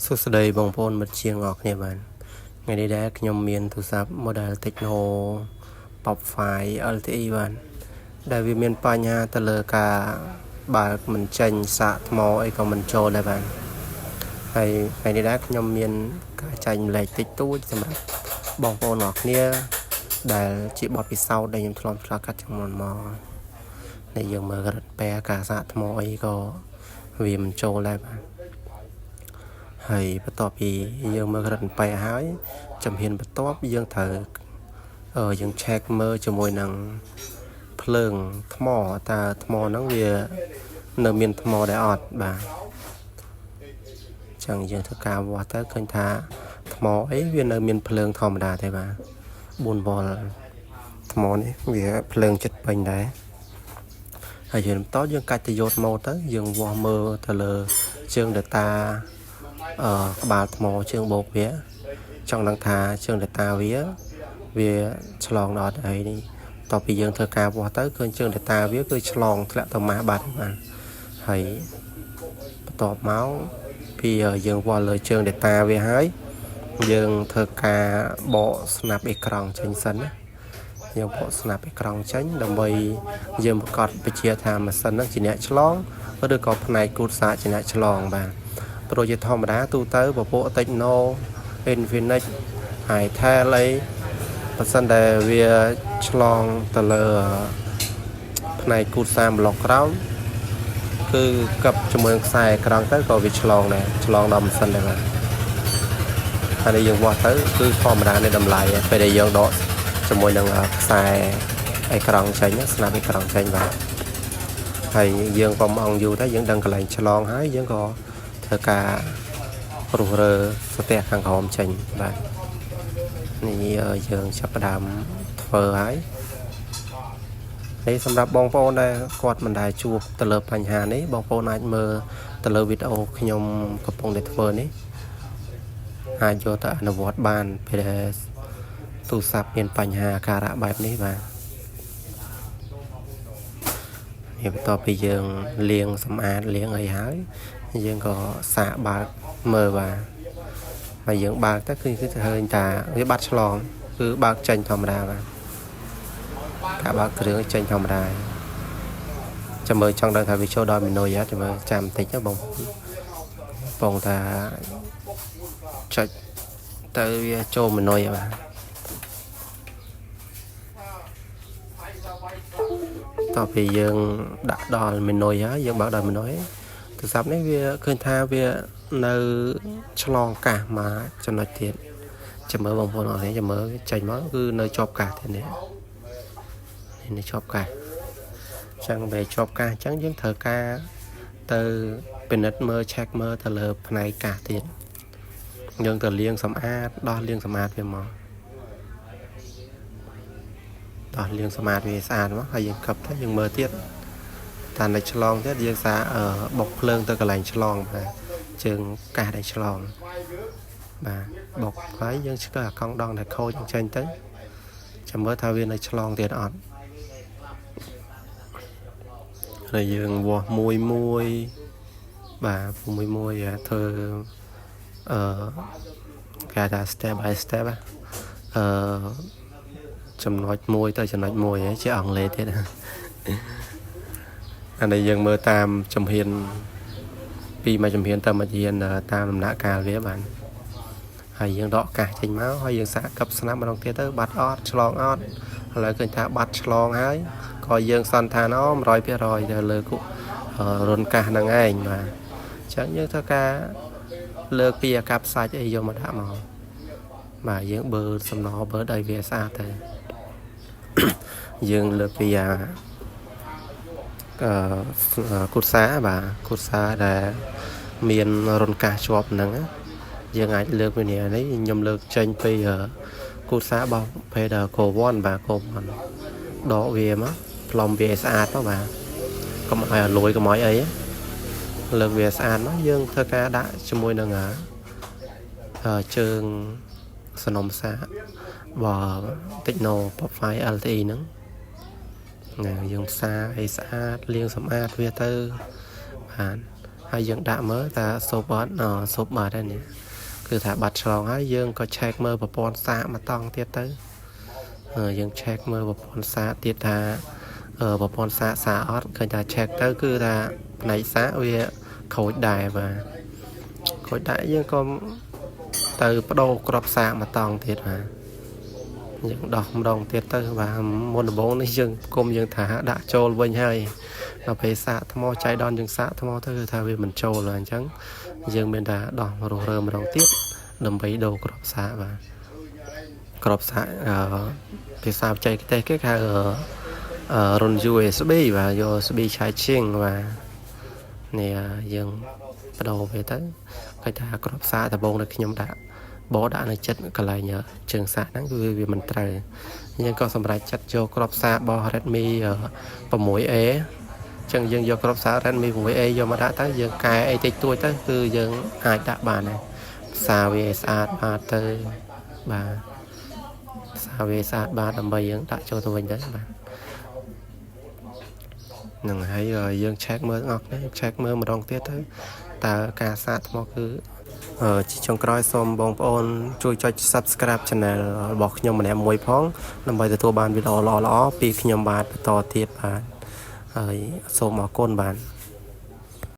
សួស្តីបងប្អូនមិត្តជាងអរគ្នាបាទថ្ងៃនេះដែរខ្ញុំមានទូរស័ព្ទ model Tecno Pop 5 LTE បាទដែលវាមានបញ្ហាទៅលើការបើកមិនចេញសាកថ្មអីក៏មិនចូលដែរបាទហើយថ្ងៃនេះដែរខ្ញុំមានការចែករំលែកតិចតួចសម្រាប់បងប្អូនអរគ្នាដែលជាបទពិសោធន៍ដែលខ្ញុំធ្លាប់ឆ្លងកាត់ចំនួនមកនេះយើងមើលករត់ពែការសាកថ្មអីក៏វាមិនចូលដែរបាទហើយបន្ទាប់ពីយើងមើលក្រិតបែហើយជំហានបន្ទាប់យើងត្រូវយើង check មើលជាមួយនឹងភ្លើងថ្មតើថ្មហ្នឹងវានៅមានថ្មដែរអត់បាទចឹងយើងធ្វើការវាស់ទៅឃើញថាថ្មអីវានៅមានភ្លើងធម្មតាទេបាទ4វ៉ុលថ្មនេះវាភ្លើងចិត្តពេញដែរហើយយើងបន្តយើងកាច់ទៅយកមកទៅយើងវាស់មើលទៅលើជើង data អឺក្បាលថ្មជើងបូកវាចង់ដឹងថាជើង data វាវាឆ្លងដល់អីនេះតទៅពីយើងធ្វើការវាស់ទៅឃើញជើង data វាគឺឆ្លងធ្លាក់ទៅម៉ាស់បាត់បាទហើយបន្ទាប់មកពីយើងវាស់លើជើង data វាហើយយើងធ្វើការបកស្នាប់អេក្រង់ចេញសិនណាយើងបកស្នាប់អេក្រង់ចេញដើម្បីយើងប្រកាសពជាថាម៉ាស៊ីនហ្នឹងជាអ្នកឆ្លងឬក៏ផ្នែកគូតសាកជាអ្នកឆ្លងបាទព្រោះជាធម្មតាទូទៅពពួក Tecno Infinix Itel អីបើសិនតែវាឆ្លងទៅលើផ្នែកគូតសាប្លុកក្រោមគឺកឹបជាមួយនឹងខ្សែអេក្រង់ទៅក៏វាឆ្លងដែរឆ្លងដល់ម៉ាស៊ីនដែរបាទហើយនេះយើងវាស់ទៅគឺធម្មតានៃតម្លៃពេលដែលយើងដកជាមួយនឹងខ្សែអេក្រង់ចេញស្នាប់អេក្រង់ចេញបាទហើយយើងក៏មកអង្គយូរដែរយើងដឹងកន្លែងឆ្លងហើយយើងក៏ធ្វើការ រុះរើស្ទះខាងក្រោមចេញបាទនេះយើងចាប់ផ្ដើមធ្វើហើយនេះសម្រាប់បងប្អូនដែលគាត់មិនដែលជួបទៅលើបញ្ហានេះបងប្អូនអាចមើលទៅលើវីដេអូខ្ញុំកំពុងតែធ្វើនេះអាចយកទៅអនុវត្តបានពេលដែលទូរស័ព្ទមានបញ្ហាអាការៈបែបនេះបាទនេះបន្ទាប់ពីយើងលាងសម្អាតលាងអីហើយយើងក៏សាកបើកមើលបាទហើយយើងបើកទៅគឺគឺឃើញថាវាបាត់ឆ្លងគឺបើកចេញធម្មតាបាទការបើកគ្រឿងចេញធម្មតាចាំមើលចង់ដឹងថាវាចូលដល់មេនុយអត់ចាំមើលចាំបន្តិចណាបងបងថាចុចទៅវាចូលមេនុយបាទតទៅពីយើងដាក់ដល់មេនុយហើយយើងបើកដល់មេនុយទូរស័ព្ទនេះវាឃើញថាវានៅឆ្លងកាសមកចំណុចទៀតចាំមើលបងប្អូនអរគ្នាចាំមើលចេញមកគឺនៅជាប់កាសទៀតនេះនេះនៅជាប់កាសអញ្ចឹងពេលជាប់កាសអញ្ចឹងយើងត្រូវការទៅពិនិត្យមើល check មើលទៅលើផ្នែកកាសទៀតយើងទៅលាងសម្អាតដោះលាងសម្អាតវាមកដោះលាងសម្អាតវាស្អាតមកហើយយើងកឹបទៅយើងមើលទៀតតានៅឆ្លងទៀតយើងសាបុកភ្លើងទៅកន្លែងឆ្លងបាទជើងកាសដែលឆ្លងបាទបុកហើយយើងឆ្កឹះអាកង់ដងដែលខូចចេញទៅចាំមើលថាវានៅឆ្លងទៀតអត់ហើយយើងវាស់មួយមួយបាទមួយមួយធ្វើអឺគេថា step by step អឺចំណុចមួយទៅចំណុចមួយជាអង់គ្លេសទៀតអានេះយើងមើលតាមជំហានពីមួយជំហានទៅមួយជំហានតាមដំណាក់កាលវាបាទហើយយើងដកកាសចេញមកហើយយើងសាកកឹបស្នាប់ម្ដងទៀតទៅបាត់អត់ឆ្លងអត់ឥឡូវឃើញថាបាត់ឆ្លងហើយក៏យើងសន្និដ្ឋានអូ100%ទៅលើគុរុនកាសហ្នឹងឯងបាទអញ្ចឹងយើងធ្វើការលើកពីអាកាប់សាច់អីយកមកដាក់មកបាទយើងបើសំណបើឲ្យវាស្អាតទៅយើងលើកពីអាអឺគុតសាបាទគុតសាដែលមានរុនកាសជាប់ហ្នឹងយើងអាចលើកពីនេះនេះខ្ញុំលើកចេញពីគូតសារបស់ភេទកូវ៉ាន់បាទកូវ៉ាន់ដកវាមកផ្លុំវាឲ្យស្អាតមកបាទកុំឲ្យលួយកុំឲ្យអីលើកវាស្អាតមកយើងធ្វើការដាក់ជាមួយនឹងជើងសនំសាករបស់ Tecno Pop 5 LTE ហ្នឹងណាយើងផ្សារឲ្យស្អាតលាងសម្អាតវាទៅបាទ ហើយយើងដាក់មើលតើសូបអត់សូបបាត់ហើយនេះគឺថាបាត់ឆ្លងហើយយើងក៏ check មើលប្រព័ន្ធសាកមួយតង់ទៀតទៅយើង check មើលប្រព័ន្ធសាកទៀតថាប្រព័ន្ធសាកសាកអត់ឃើញថា check ទៅគឺថាផ្នែកសាកវាខូចដែរបាទខូចដែរយើងក៏ទៅបដូរក្របសាកមួយតង់ទៀតបាទយើងដោះម្ដងទៀតទៅបាទមុនដំបូងនេះយើងគុំយើងថាដាក់ចូលវិញហើយដល់ពេលសាកថ្មចៃដនយើងសាកថ្មទៅគឺថាវាមិនចូលអញ្ចឹងយើងមានថាដោះរស់រើម្ដងទៀតដើម្បីដូរក្របសាកបាទក្របសាកអឺភាសាបច្ចេកទេសគេហៅរន្ធ USB បាទ USB charging បាទនេះយើងបដូរវាទៅគេថាក្របសាកដំបូងដែលខ្ញុំដាក់បោដាក់នៅចិត្តកន្លែងជើងសាកហ្នឹងគឺវាមិនត្រូវយើងក៏សម្រេចចិត្តយកក្របសាករបស់ Redmi 6A ចឹងយើងយកក្របសាក Redmi 6A យកមកដាក់ទៅយើងកែអីតិចតួចទៅគឺយើងអាចដាក់បានដែរផ្សារវាឲ្យស្អាតបាទទៅបាទផ្សារវាស្អាតបាទដើម្បីយើងដាក់ចូលទៅវិញទៅបាទនឹងហើយយើង check មើលទាំងអស់គ្នា check មើលម្ដងទៀតទៅតើការសាកថ្មគឺជាចុងក្រោយសូមបងប្អូនជួយចុច Subscribe Channel របស់ខ្ញុំម្នាក់មួយផងដើម្បីទទួលបានវីដេអូល្អៗពីខ្ញុំបាទបន្តទៀតបាទហើយសូមអរគុណបាទ។